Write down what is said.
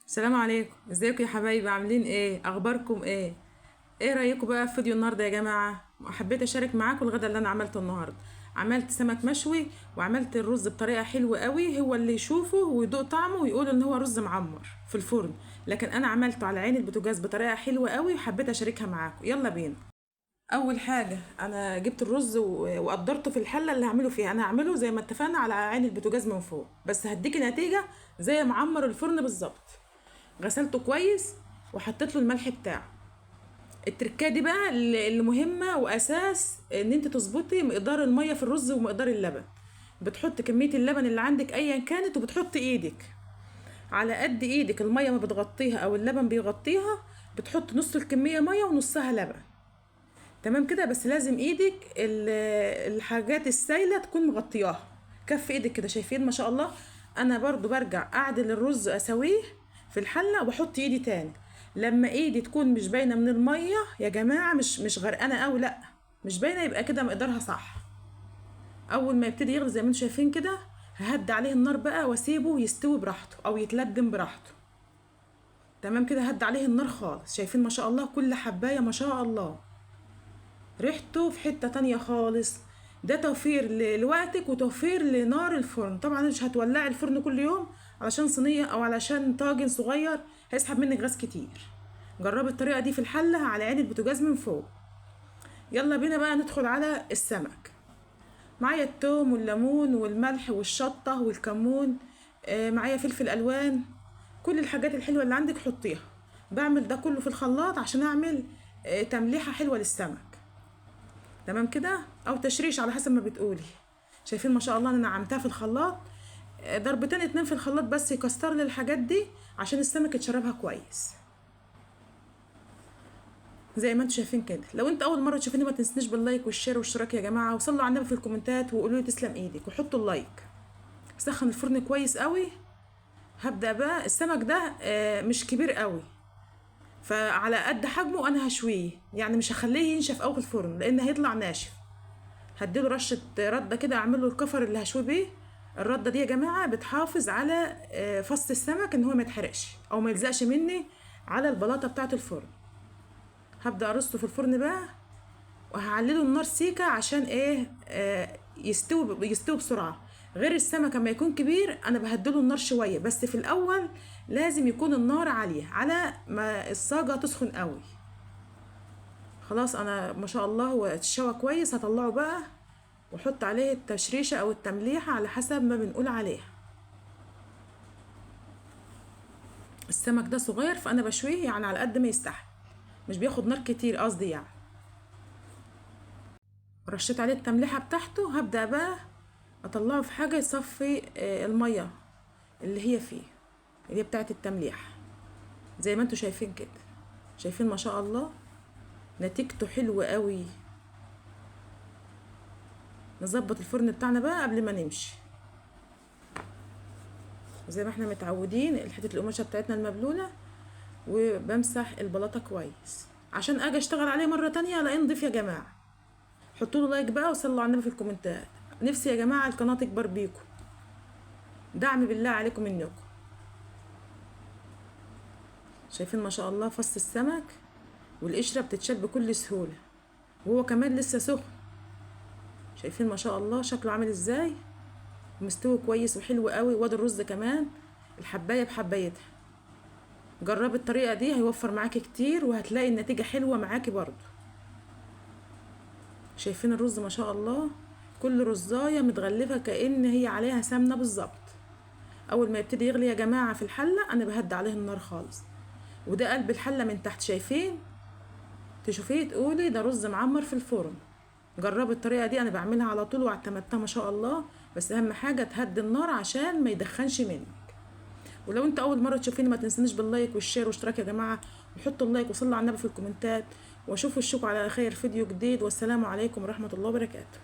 السلام عليكم، ازيكم يا حبايبي؟ عاملين ايه؟ اخباركم ايه؟ ايه رايكم بقى في فيديو النهارده يا جماعة؟ حبيت اشارك معاكم الغدا اللي انا عملته النهارده. عملت سمك مشوي وعملت الرز بطريقة حلوة قوي، هو اللي يشوفه ويدوق طعمه ويقول ان هو رز معمر في الفرن، لكن انا عملته على عين البوتاجاز بطريقة حلوة قوي وحبيت اشاركها معاكم. يلا بينا. اول حاجة انا جبت الرز وقدرته في الحلة اللي هعمله فيها. انا هعمله زي ما اتفقنا على عين البوتاجاز من فوق، بس هديكي نتيجة زي معمر الفرن بالظبط. غسلته كويس وحطيت له الملح بتاعه. التركة دي بقى اللي مهمة واساس ان انت تظبطي مقدار المية في الرز ومقدار اللبن. بتحط كمية اللبن اللي عندك ايا كانت، وبتحط ايدك على قد ايدك، المية ما بتغطيها او اللبن بيغطيها، بتحط نص الكمية مية ونصها لبن. تمام كده؟ بس لازم ايدك الحاجات السايله تكون مغطياها، كف ايدك كده. شايفين ما شاء الله؟ انا برضو برجع اعدل الرز اسويه في الحلة واحط ايدي تاني. لما ايدي تكون مش باينة من المية يا جماعة، مش غرقانة قوي، لا مش باينة، يبقى كده مقدارها صح. اول ما يبتدي يغلي زي ما انتم شايفين كده، ههدي عليه النار بقى واسيبه يستوي براحته او يتلدم براحته. تمام كده؟ هدي عليه النار خالص. شايفين ما شاء الله كل حبايه ما شاء الله، ريحته في حتة تانية خالص. ده توفير لوقتك وتوفير لنار الفرن. طبعا مش هتولعي الفرن كل يوم علشان صينية او علشان طاجن صغير، هيسحب منك غاز كتير. جربي الطريقة دي في الحلة على عين البوتاجاز من فوق. يلا بينا بقى ندخل على السمك. معايا التوم والليمون والملح والشطة والكمون، معايا فلفل الوان، كل الحاجات الحلوة اللي عندك حطيها. بعمل ده كله في الخلاط عشان اعمل تمليحة حلوة للسمك. تمام كده؟ او تشريش على حسب ما بتقولي. شايفين ما شاء الله انا نعمتها في الخلاط، ضربتين اتنين في الخلاط بس يكسر لي الحاجات دي عشان السمك يتشربها كويس زي ما انتم شايفين كده. لو انت اول مرة تشوفيني ما تنسنيش بال like وال share والاشتراك يا جماعة، وصلوا على النبي في الكومنتات وقولوا لي تسلم ايدك وحطوا ال like. سخن الفرن كويس قوي. هبدا بقى السمك ده، مش كبير قوي، فعلى قد حجمه انا هشويه، يعني مش هخليه ينشف قوي في الفرن لان هيطلع ناشف. هديله رشه رده كده، اعمل له الكفر اللي هشويه بيه. الردة دي يا جماعة بتحافظ على فص السمك ان هو ما يتحرقش او ما يلزقش مني على البلاطه بتاعه الفرن. هبدا ارصه في الفرن بقى، وهعلله النار سيكه عشان ايه؟ يستوي بسرعة. غير السمك اما يكون كبير انا بهدله النار شوية، بس في الاول لازم يكون النار عالية على ما الصاجه تسخن قوي. خلاص انا ما شاء الله هو اتشوى كويس. هطلعه بقى واحط عليه التشريشه او التمليحه على حسب ما بنقول عليها. السمك ده صغير فانا بشوية يعني على قد ما يستحمل، مش بياخد نار كتير قصدي يعني. رشيت عليه التمليحه بتاعته. هبدا بقى اطلعه في حاجة يصفي المية اللي هي فيه، اللي هي بتاعه التمليح زي ما انتوا شايفين كده. شايفين ما شاء الله نتيجته حلوة قوي. نظبط الفرن بتاعنا بقى قبل ما نمشي زي ما احنا متعودين، حتة القماشه بتاعتنا المبلوله، وبمسح البلاطه كويس عشان اجي اشتغل عليه مرة تانية الاقيه نضيف يا جماعة. حطوا له like بقى وصلوا على النبي في الكومنتات. نفسي يا جماعة القناة تكبر بيكم، دعم بالله عليكم منكم. شايفين ما شاء الله فص السمك والقشره بتتشال بكل سهولة، وهو كمان لسه سخن. شايفين ما شاء الله شكله عامل ازاي، مستوي كويس وحلو قوي. وادي الرز كمان الحبايه بحبايتها. جربي الطريقة دي هيوفر معاكي كتير وهتلاقي النتيجة حلوة معاكي برضو. شايفين الرز ما شاء الله كل رزايه متغلفه كأن هي عليها سمنه بالظبط. اول ما يبتدي يغلي يا جماعة في الحلة انا بهدي عليه النار خالص، وده قلب الحلة من تحت. شايفين؟ تشوفيه تقولي ده رز معمر في الفرن. جربي الطريقة دي، انا بعملها على طول واعتمدتها ما شاء الله. بس اهم حاجة تهدي النار عشان ما يدخنش منك. ولو انت اول مرة تشوفيني ما تنسنيش بال like وال share والاشتراك يا جماعة، وحطوا ال like وصلوا على النبي في الكومنتات، واشوف وشكم على خير فيديو جديد. والسلام عليكم ورحمة الله وبركاته.